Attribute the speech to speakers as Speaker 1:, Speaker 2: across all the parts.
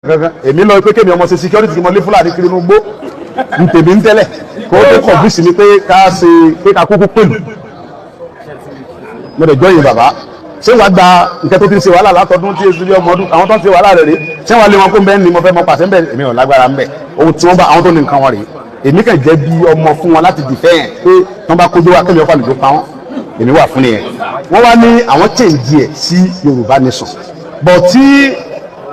Speaker 1: Kankan èmi lọ pé kémi ọmọ ṣe security kí mo lé Fúlàní kiri inú gbó n tèmi ń tẹ́lẹ̀ kó tó convince mi pé ká ṣe pé ká kúkú pẹ̀lú. Mo dẹ̀ jọyìn bàbá. Ṣé wàá gba nǹkan tó ti ń ṣe wàhálà látọdún tí èso bí ọmọ ọdún àwọn tó ń ṣe wàhálà rẹ̀ rí? Ṣé wàá lé wọn kó ń bẹ́ẹ̀ ni mo fẹ́ mọ pàṣẹ ń bẹ́ẹ̀? Èmi ò lágbára ń bẹ̀. Ohun tí wọ́n bá àwọn tó ní nǹkan wọn rèé, èmi kàn jẹ́ bí ọmọ fún wọn láti dìfẹ́ yẹn pé tí wọ́n bá kójú wa, kémi ọkọ̀ àlùjọ pa wọ́n. Èmi wà fún nìyẹn. Wọ́n wá ní àwọn change ẹ̀ sí Yorùbá Nation bọ̀ tí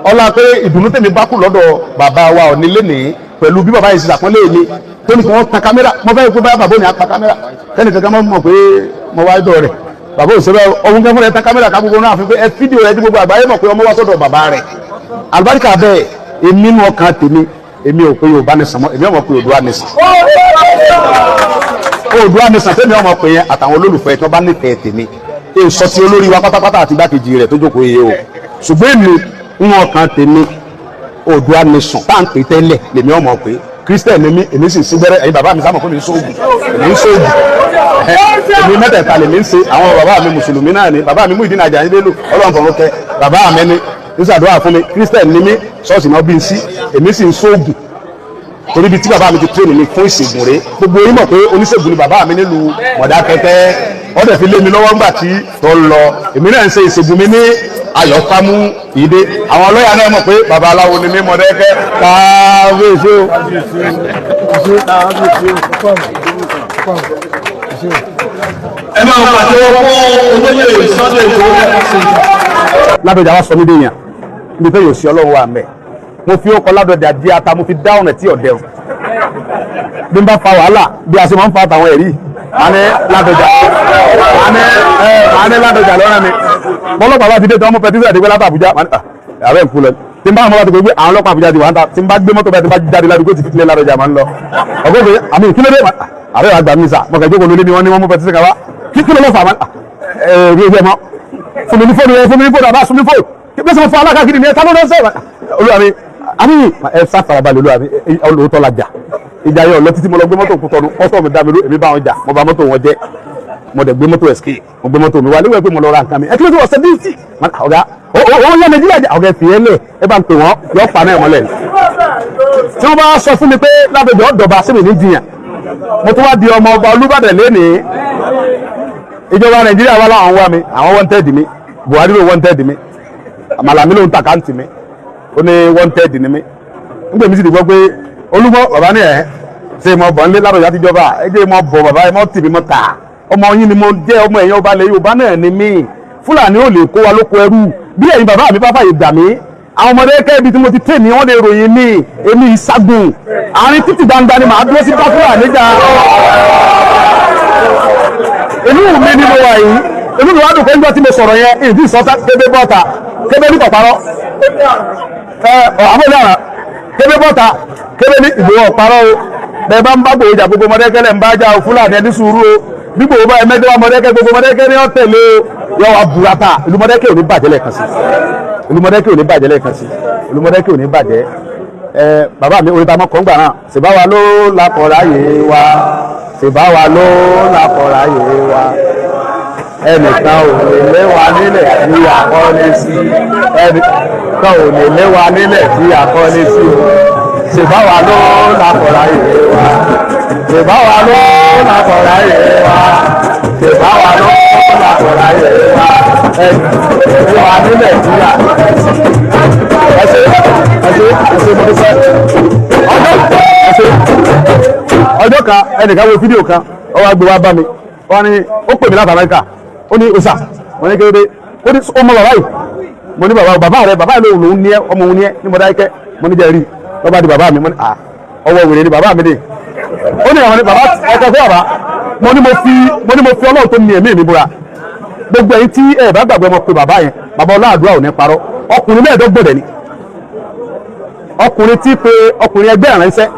Speaker 1: ọlá pé ìdùnnú tèmi bá kù lọ́dọ̀ bàbá wa Ọ̀ọ̀ni lénìí pẹ̀lú bí bàbá yìí ṣe ṣàpọ́nlé mi tó ní kí wọ́n tan kámẹ́rà. Mo fẹ́ pé báyà bàbá ò ní apá kámẹ́rà kẹ́ni kankan mọ̀ mọ̀ pé mo wá dọ̀ rẹ̀. Bàbá ò sẹ́bẹ̀ ọ̀hún kẹ́ fún ẹ tan kámẹ́rà ká gbogbo náà fi pé ẹ fídíò rẹ tí gbogbo àgbáyé mọ̀ pé ọmọ wá sọ́dọ̀ bàbá rẹ̀. Àlùbáríkà bẹ́ẹ̀, èmi nínú ọkàn tèmi, èmi ò pé Yorùbá Nation mọ́. Èmi ò mọ̀ pé Oòduà Nation. Oòduà Nation tèmi ọmọ pé yẹn àtàwọn olólùfẹ́ tí wọ́n bá nífẹ̀ẹ́ tèmi èyí sọ ti olórí wa pátápátá àti igbákejì rẹ̀ tó jókòó yìí o. Ṣùgbọ́n èmi ń ọkàn tèmi, Oòduà Nation tá à ń pè tẹ́lẹ̀ lèmi ọmọ pé. Christian ni mí, èmi sì sí gbẹ́rẹ́. Ẹ̀yin bàbá mi sábà fún mi sóògùn, èmi ń sóògùn. Èmi mẹ́tẹ̀ẹ̀ta lèmi ń ṣe. Àwọn bàbá mi mùsùlùmí náà ni. Bàbá mi Muyideen Àjàní Bello, Ọlọ́run fọ̀rọ̀ kẹ bàbá mi ni ń ṣàdúrà fún mi. Christian ni mí, ṣọ́ọ̀ṣì náà bí n sí. Èmi sì ń sóògùn torí ibi tí bàbá mi ti train mi fún ìṣègùn rẹ̀. Gbogbo yín mọ̀ pé oníṣègùn ni bàbá mi nílùú Mọ̀dákẹ́kẹ́. Wọ́n dẹ̀ fi lé mi lọ́wọ́ ńgbà tí tó ń lọ. Èmi náà ń ṣe ìṣègùn mi ní Ayọ̀kámú ìdè. Àwọn ọlọ́yà náà mọ̀ pé babaláwo ni mí Mọ̀dákẹ́kẹ́. Káfíńsì o.
Speaker 2: Ẹ máa pàtẹ́wọ́ fún olóyè Sunday Igboho.
Speaker 1: Ládọjà wa sọ mí déyàn níbi tó yóò sí Ọlọ́run wà mẹ́. Mo fi ọkọ̀ Ládọjà di ata, mo fi dá ọ̀nà tí ọ̀dẹ o. Bí n bá fa wàhálà bí a ṣe máa ń fa àtàwọn ẹ̀rí, màá ní Ládọjà, màá ní Ládọjà lọ́rọ̀ mi. Bọ́lọ́pàá bá ti dé tí wọ́n mú petition àdégbé látà Àbújá, màá ní ààrẹ ń kú lọ. Tí n bá àwọn ọmọ bá ti gbé àwọn ọlọ́pàá Àbújá ti wà ń ta, tí n bá gbé mọ́tò bẹ́ẹ̀, tí n bá jáde ládùúgbò ti fi Ládọjà máa ń lọ. Ọgọ́ pé àmì kí ló dé? Ààrẹ àgbà mi sà mọ̀kẹ́ jókòó lórí mi. Wọ́n ní wọ́n mú petition kan wá. Kí ló lọ́ fà? Ẹ ẹ ẹ fún mi ní fóònù yẹn, fún mi ní fóònù, àbá fún mi fóònù bí sọ fún alákàkiri ni ẹ ta ló lọ sọ̀rọ̀. Olúwa mi, àmì ẹ sá farabalẹ̀. Olúwa mi, olóòótọ́ la jà. Ìjà yẹn ọ̀lọ́ títí. Mo lọ gbé mọ́tò kú tọnu kọ́sọ̀ mi dá mi ló. Èmi bá wọn jà, mo bà mọ́tò wọn jẹ́, mo dẹ̀ gbé mọ́tò escape, mo gbé mọ́tò mi wá léwẹ̀ pé mo lọ ra nǹkan mi. Ẹ kí ló ti wọ̀ sẹ́bíìsì ọ̀gá ó yẹ Nàìjíríà jẹ. Ọ̀gá ẹ fi ẹ lẹ̀, ẹ bá ń pè wọ́n yọ pa náà mọ́lẹ̀. Tí wọ́n bá sọ fún mi pé Ládọjà ọ̀dọ̀ba sí mi ní jiyàn, mo tún wá di ọmọ ọba Olúbàdàn lénìí. Ìjọba Nàìjíríà wà láwọn wá mi, àwọn wanted mi. Buhari ló wanted mi, Màlàmí ló ń ta káǹtì mi, ó ní wanted ni mi. Nígbà mi sì ti gbọ́ pé olúmọ bàbá ní ẹ̀ ṣe mo bọ̀ nílé Ládọjà ti jọba. Ẹ jẹ́ mo bọ̀ bàbá, ẹ mọ́ tì mí mọ́ ta. Ọmọ yín ni mo jẹ́, ọmọ ẹ̀yìn ọba ilẹ̀ Yorùbá náà ni mí. Fúlàní ò lè kó wa lóko ẹrú bí ẹ̀yin bàbá mi bá fàyè gbà mí. Àwọn ọmọdé kẹ́bi tí mo ti tẹ̀ ní wọ́n lè ròyìn mí. Èmi ìságun àárín títì gbangba ni màá dúró sí bá Fúlàní jà. Inú mi ni mo wà yìí, inú mi wá dùn pé nígbà tí mo sọ̀rọ̀ yẹn, ìdí ìsọ́tà kébé bọ́ta kébé ní kọ̀parọ́ ẹ ọ̀ àbọ̀dá kébé bọ́ta kébé ní Ìgbòho ọ̀parọ́ o. Bẹ́ẹ̀ bá ń bá Gbòho jà, gbogbo Mọ̀dákẹ́kẹ́ lẹ̀ ń bá jà o. Fúlàní ẹni sùúrù o. Bí Gbòho bá ẹ mẹ́jọ wá Mọ̀dákẹ́kẹ́, gbogbo Mọ̀dákẹ́kẹ́ ní ọ̀tẹ̀lé o. Yọ wá burata. Ìlú Mọ̀dákẹ́kẹ́ ò ní bàjẹ́ lẹ́ẹ̀kan sí. Ìlú Mọ̀dákẹ́kẹ́ ò ní bàjẹ́ lẹ́ẹ̀kan sí. Ìlú Mọ̀dákẹ́kẹ́ ò ní bàjẹ́. Ẹ bàbá mi, orin ta mọ́ kọ́ngbà náà, ṣèbá wa ló lakọ̀ọ́ráyè wa, ṣèbá wa ló lakọ̀ọ́ráyè wa, ẹnìkan ò lè lé wa nílẹ̀ tí a kọ́lé sí, ẹnìkan ò lè lé wa nílẹ̀ tí a kọ́lé sí o. Ṣèbá wa ló lakọ̀ọ́ráyè wa, ṣèbá wa ló lakọ̀ọ́ráyè wa, ṣèbá wa ló lakọ̀ọ́ráyè wa, ẹnìkan ò lé wa nílẹ̀ tí a. Ẹ ṣe, ẹ ṣe, ẹ ṣe, mo dúpẹ́. Ọjọ́, ẹ ṣe. Ọjọ́ kan, ẹnìkan wo fídíò kan, ó wá gbé wá bá mi. Wọ́n ní ó pè mí láti Amẹ́ríkà. Ó ní ọ̀sà. Wọ́n ní kéde. Ó ní ọmọ bàbá yìí. Mo ní bàbá bàbá rẹ, bàbá yìí lòun ní ẹ, ọmọ òun ní ẹ ní Mọdákẹ́kẹ́. Mo ní jẹ́ rí lọ́ba di bàbá mi. Mo ní à ọwọ́ wèrè ni bàbá mi dé. Ó ní àwọn ní bàbá ẹ̀kọ́ fún bàbá. Mo ní mo fi Ọlọ́run tó ní ẹ̀mí mi búra. Gbogbo ẹ̀yin tí ẹ bá gbàgbé ọmọ pé bàbá yẹn, bàbá ọlọ́àdúrà ò ní parọ́. Ọkùnrin 25 dẹ̀ ni ọkùnrin tí pé ọkùnrin ẹgbẹ́ ìránṣẹ́.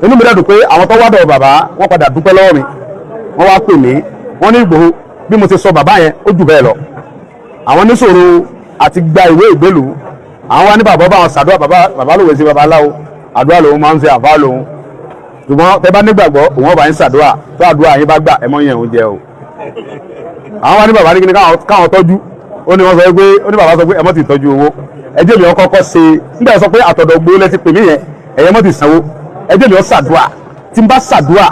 Speaker 1: Inú mi dẹ́dùn pé àwọn tó wádọ̀ bàbá wọ́n padà dúpẹ́ lọ́wọ́ mi. Wọ́n wá pè mí, wọ́n ní Ìgbòho, bí mo ti sọ bàbá yẹn ó jù bẹ́ẹ̀ lọ. Àwọn níṣòro àti gba ìwé ìgbélú. Àwọn wá ní bàbá bá wọn ṣàdúrà. Bàbá bàbá lòun sí babaláwo, àdúrà lòun máa ń ṣe, àfáà lòun. Ṣùgbọ́n tẹ bá nígbàgbọ́, òun ọba yín ṣàdúrà. Tó àdúrà yín bá gbà, ẹ mọ́ yẹn oúnjẹ o. Àwọn wá ní bàbá ní kíni káwọn tọ́jú. Ó ní wọ́n sọ pé, ó ní bàbá sọ pé ẹ mọ́ ti tọ́jú owó. Ẹjẹ́ mi ọkọ́kọ́ ṣe nígbà sọ pé àtọ̀dọ̀ gbó lẹ ti pè mí yẹn, ẹ̀yẹ mọ́ ti sanwó. Ẹjẹ́ mi ọ ṣàdúà. Tí n bá ṣàdúà,